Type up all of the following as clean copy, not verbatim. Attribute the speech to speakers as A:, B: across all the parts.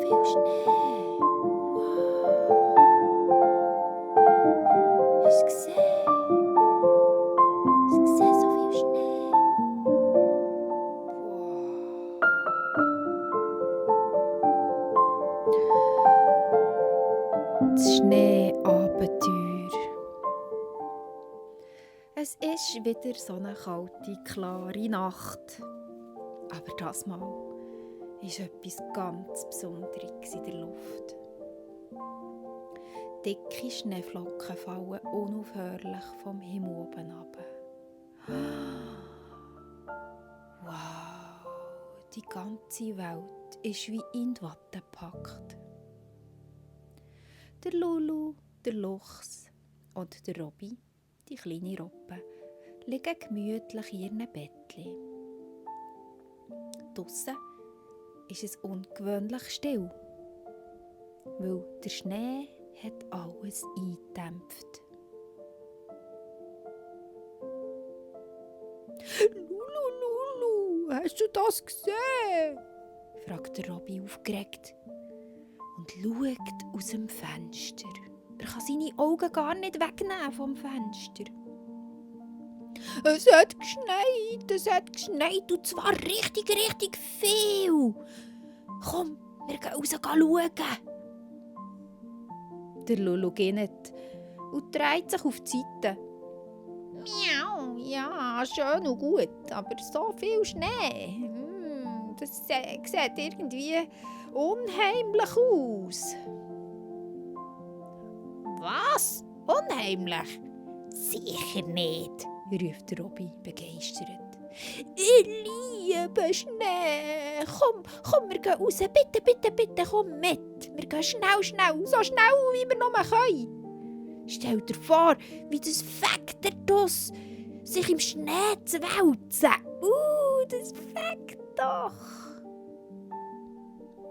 A: viel Schnee. Hast du gesehen? Hast du gesehen, so viel Schnee? Das Schneeabenteuer. Es ist wieder so eine kalte, klare Nacht. Aber das Mal ist etwas ganz Besonderes in der Luft. Dicke Schneeflocken fallen unaufhörlich vom Himmel oben ab. Wow, die ganze Welt ist wie in die Watte gepackt. Der Lulu, der Luchs und der Robby, die kleine Robbe, liegen gemütlich in ihren Bettchen. Draussen ist es ungewöhnlich still, weil der Schnee hat alles eingedämpft. Lulu, hast du das gesehen? Fragt der Robby aufgeregt und schaut aus dem Fenster. Er kann seine Augen gar nicht wegnehmen vom Fenster. Es hat geschneit und zwar richtig viel. Komm, wir gehen raus schauen. Der Lulu geht und dreht sich auf die Seite. Miau, ja, schön und gut, aber so viel Schnee. Das sieht irgendwie unheimlich aus. Was? Unheimlich? Sicher nicht, ruft der Robby begeistert. Ich liebe Schnee. Komm, wir gehen raus. Bitte, komm mit. Wir gehen schnell, so schnell, wie wir nur können. Stell dir vor, wie das fegt aus, sich im Schnee zu wälzen. Das fegt doch.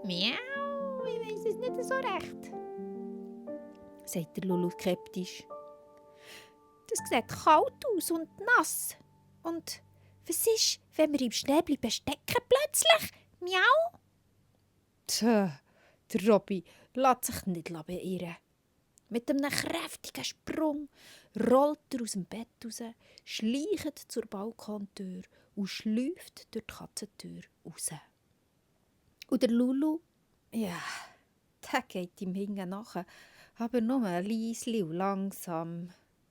A: Miau, ich weiss es nicht so recht, sagt der Lulu skeptisch. Das sieht kalt aus und nass. Und was ist, wenn wir im Schnee bleiben stecken plötzlich? Miau? Tja, der Robby lässt sich nicht beirren. Mit einem kräftigen Sprung rollt er aus dem Bett raus, schleicht zur Balkontür und schläuft durch die Katzentür raus. Und der Lulu, ja, der geht ihm hinten nach, aber nur leise und langsam.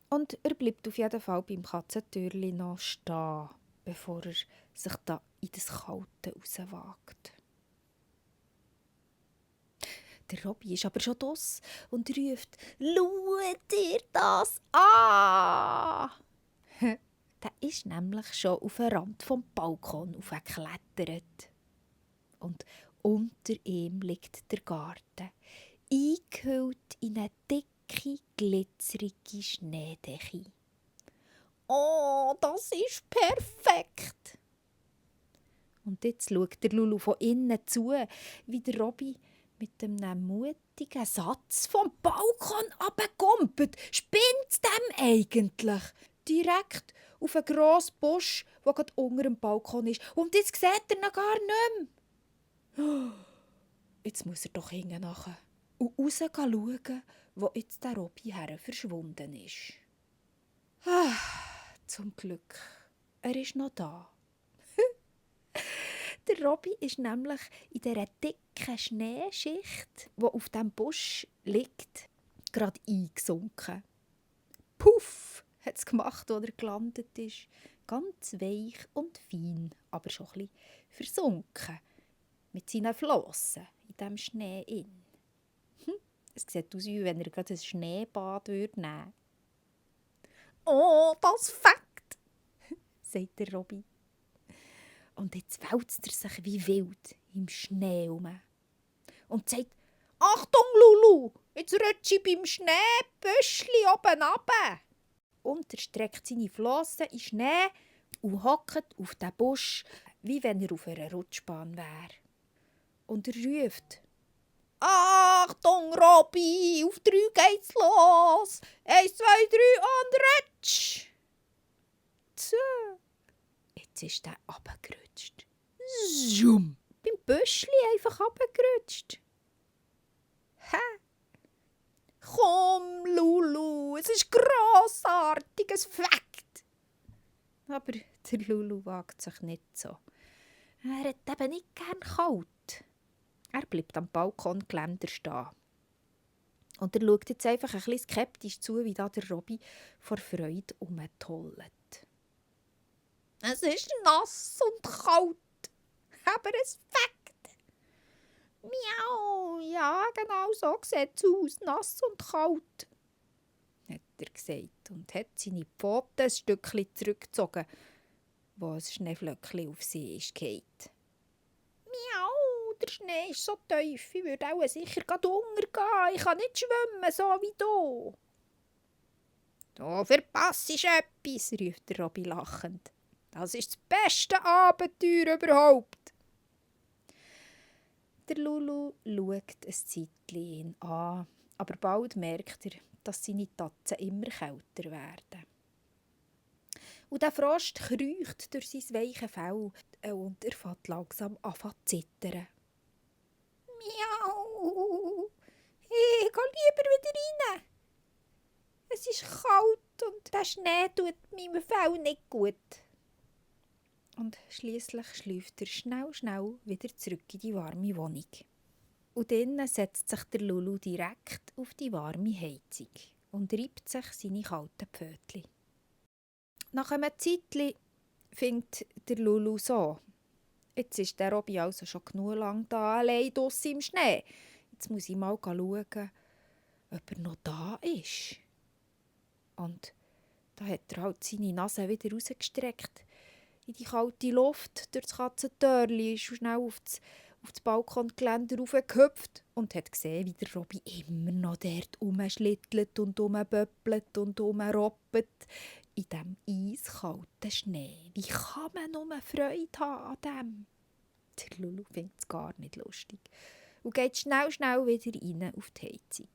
A: Und er bleibt auf jeden Fall beim Katzentürli noch stehen, bevor er sich da in das Kalte rauswagt. Der Robby ist aber schon draus und ruft: «Schaut dir das an!» Der ist nämlich schon auf den Rand vom Balkon geklettert. Und unter ihm liegt der Garten, eingehüllt in eine dicke, glitzerige Schneedecke. «Oh, das ist perfekt!» Und jetzt schaut der Lulu von innen zu, wie der Robby mit einem mutigen Satz vom Balkon runterkumpelt. Spinnt's dem eigentlich? Direkt auf einen grossen Busch, der gerade unter dem Balkon ist. Und jetzt sieht er ihn gar nicht mehr. Jetzt muss er doch hinten nachher und raus schauen, wo jetzt der Robby verschwunden ist. Zum Glück, er ist noch da. Der Robby ist nämlich in dieser dicken Schneeschicht, die auf dem Busch liegt, gerade eingesunken. Puff, hat es gemacht, als er gelandet ist. Ganz weich und fein, aber schon ein bisschen versunken. Mit seinen Flossen in diesem Schnee. Es sieht aus, wie wenn er gerade ein Schneebad nehmen würde. «Oh, das fängt!» sagt der Robby. Und jetzt wälzt er sich wie wild im Schnee herum. Und sagt: «Achtung, Lulu, jetzt rutsche ich beim Schneebüschli oben runter!» Und er streckt seine Flossen in Schnee und hockt auf den Busch, wie wenn er auf einer Rutschbahn wäre. Und er ruft: «Achtung, Robby, auf 3 geht's los! 1, 2, 3 und rutsch!» Tja, jetzt ist der runtergerutscht. Zoom! Beim Büschli einfach runtergerutscht. Hä? Komm, Lulu, es ist grossartig, es fängt. Aber der Lulu wagt sich nicht so. Er hat eben nicht gern kalt. Er bleibt am Balkongeländer stehen. Und er schaut jetzt einfach ein bisschen skeptisch zu, wie da der Robby vor Freude rumtollt. Es ist nass und kalt, aber es fängt. Miau, ja, genau so sieht es aus, nass und kalt, hat er gesagt und hat seine Pfoten ein Stückchen zurückgezogen, wo ein Schneeflöckchen auf sie ist gefallen. Miau, der Schnee ist so tief, ich würde auch sicher untergehen. Ich kann nicht schwimmen, so wie du. Du verpasst etwas, ruft der Robby lachend. Das ist das beste Abenteuer überhaupt. Der Lulu schaut ein Zeitchen ihn an, aber bald merkt er, dass seine Tatzen immer kälter werden. Und der Frost kriecht durch sein weiches Fell und er fängt langsam an zu zittern. Miau! Ich gehe lieber wieder rein. Es ist kalt und der Schnee tut meinem Fell nicht gut. Und schliesslich schläft er schnell wieder zurück in die warme Wohnung. Und dann setzt sich der Lulu direkt auf die warme Heizung und reibt sich seine kalten Pfötchen. Nach einem Zeitchen findet der Lulu so. Jetzt ist der Robby also schon genug lang da, allein draussen im Schnee. Jetzt muss ich mal schauen, ob er noch da ist. Und da hat er halt seine Nase wieder rausgestreckt in die kalte Luft durch das Katzentörli, ist schnell auf das Balkongeländer raufgehüpft und hat gesehen, wie der Robby immer noch dort rumschlittelt und rumböppelt und rumroppet in diesem eiskalten Schnee. Wie kann man nur Freude haben an dem? Der Lulu findet es gar nicht lustig und geht schnell wieder rein auf die Heizung.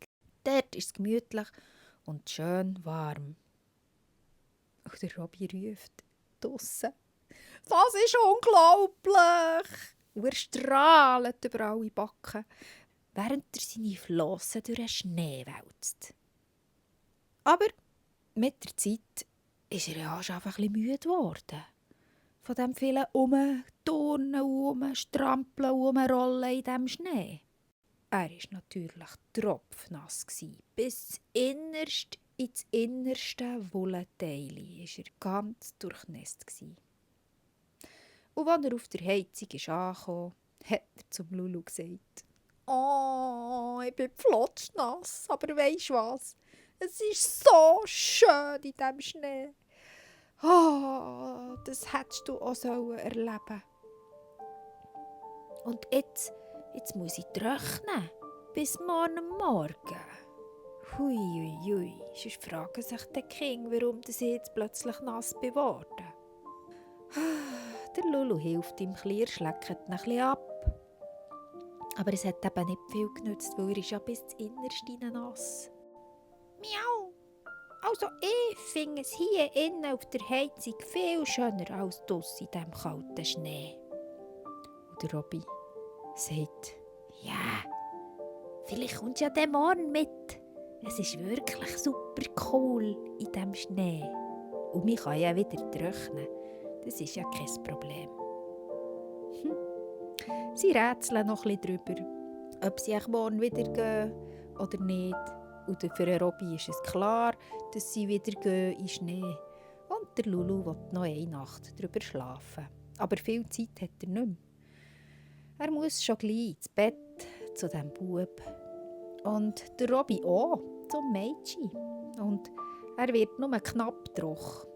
A: Dort ist es gemütlich und schön warm. Und der Robby ruft draussen: «Das ist unglaublich!» Und er strahlt über alle Backen, während er seine Flossen durch den Schnee wälzt. Aber mit der Zeit ist er ja schon einfach ein bisschen müde geworden. Von dem vielen Umturnen, Umstrampeln, Umrollen in diesem Schnee. Er war natürlich tropfnass, bis ins innerste Wollenteil war er ganz durchnässt. Und als er auf der Heizung angekommen ist, hat er zum Lulu gesagt: «Oh, ich bin flotschnass, aber weisst was? Es ist so schön in diesem Schnee. Oh, das hättest du auch erleben sollen. Und jetzt muss ich trocknen, bis morgen. Hui, sonst fragen sich die Kinder, warum ich jetzt plötzlich nass geworden bin.» Der Lulu hilft ihm er schleckt ihn ein bisschen ab. Aber es hat eben nicht viel genützt, weil er ist ja bis ins Innerste nass. «Miau! Also ich finde es hier innen auf der Heizung viel schöner als draussen in diesem kalten Schnee.» Und der Robby sagt: «Ja, vielleicht kommst du ja den morgen mit. Es ist wirklich super cool in diesem Schnee. Und man kann ja wieder trocknen. Das ist ja kein Problem.» Sie rätseln noch ein bisschen darüber, ob sie morgen wieder gehen oder nicht. Und für den Robby ist es klar, dass sie wieder gehen in den Schnee. Und der Lulu will noch eine Nacht darüber schlafen. Aber viel Zeit hat er nicht mehr. Er muss schon gleich ins Bett zu diesem Bub. Und der Robby auch zum Mädchen. Und er wird nur knapp trocken,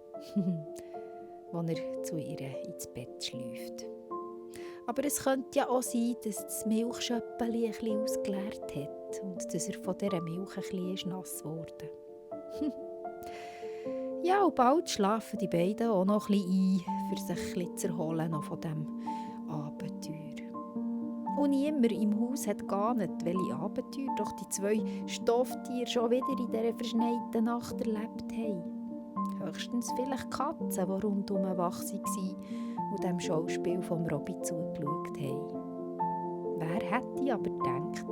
A: als er zu ihr ins Bett schläft. Aber es könnte ja auch sein, dass das Milchschöppeli ein bisschen ausgeleert hat und dass er von dieser Milch ein bisschen nass wurde. Ja, und bald schlafen die beiden auch noch ein bisschen ein, für sich ein bisschen zu erholen noch von diesem Abenteuer. Und niemand im Haus hat geahnt, welche Abenteuer doch die zwei Stofftiere schon wieder in dieser verschneiten Nacht erlebt haben. Höchstens vielleicht Katzen, die rundum wach waren und dem Schauspiel vom Robby zugeschaut haben. Wer hätte aber gedacht,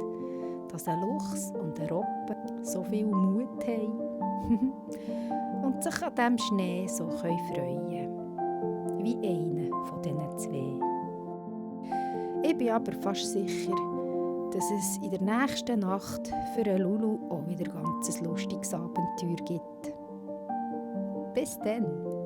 A: dass ein Luchs und ein Robbe so viel Mut haben und sich an diesem Schnee so freuen können. Wie einer von diesen zwei. Ich bin aber fast sicher, dass es in der nächsten Nacht für Lulu auch wieder ganz ein lustiges Abenteuer gibt. Bis dann!